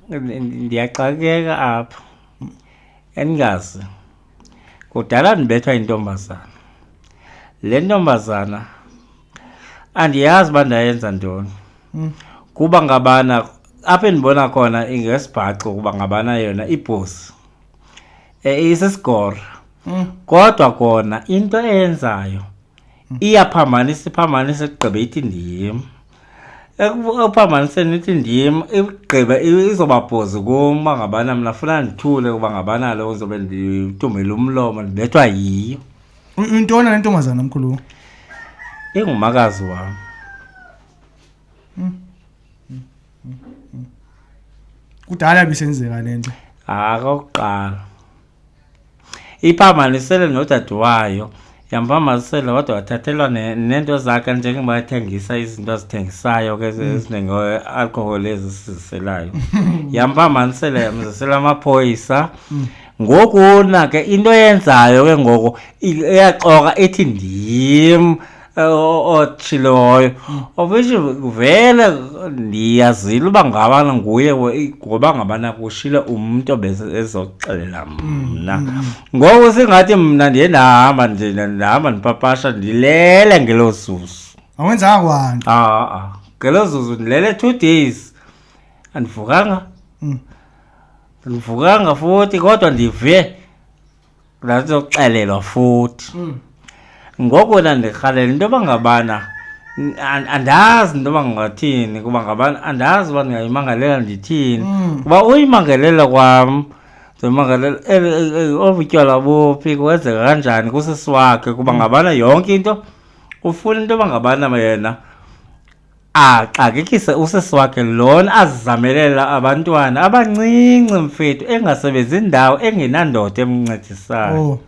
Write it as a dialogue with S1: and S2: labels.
S1: Ndiyaxakeka apha. Endingazi. Kudala ndibethwa intombazana. Le ntombazana andiyazi uba ndayenza ntoni. Kuba ngabana apha endibona khona ingesibhaxu kuba ngabana yona ibhosi. Isisigora. Kodwa kona into eyenzayo iyaphambanisa, iphambanisa igqibe ithi ndim. Ekuphambaniseni ithi ndim, igqibe izoba bhozi kum uba ngabana mna funa ndithule, kuba ngabana lo ndizobe nditumbele umlomo ndibethwa yiyo.
S2: Intoni le ntombazana, mkhulu?
S1: Ingumakazi wam.
S2: Kudala bisenzeka le nto?
S1: Akokuqala. Iphambanisele nodade wayo, yamphambanisela wade wathathelwa neento zakhe, njengoba ethengisa izinto azithengisayo ke ezinjenge-alcohol ezi siziselayo. Yamphambanisela, yamzisela amaphoyisa. Ngokuna ke into eyenzayo ke ngoku iyaxoka, ithi ndim otshiloyo, of which vele ndiyazile uba ngabana nguye, ngoba ngabana kushile umntu obezoxelela mna. Ngoku singathi mna ndiye ndahamba nje, ndahamba ndipapasha, ndilele ngelo zuzu.
S2: Awenzanga kwanto?
S1: A-a, ngelo zuzu ndilele 2 days, andivukanga. Andivukanga futhi, kodwa ndive ndazoxelelwa futhi. Ngoku wena ndirhalela into yoba ngabana andazi into yoba ngingathini, kuba ngabana andazi uba ndingayimangalela ndithini. Kuba uyimangalela kwam, ndimangalela obu tywala buphi, kwenzeka kanjani kusisi wakhe, kuba ngabana yonke into ufuna into yoba ngabana yena axakekise usisi wakhe lona azizamelela abantwana abancinci, mfethu, engasebenzi indawo, engenandoda emncedisayo.
S2: Oh.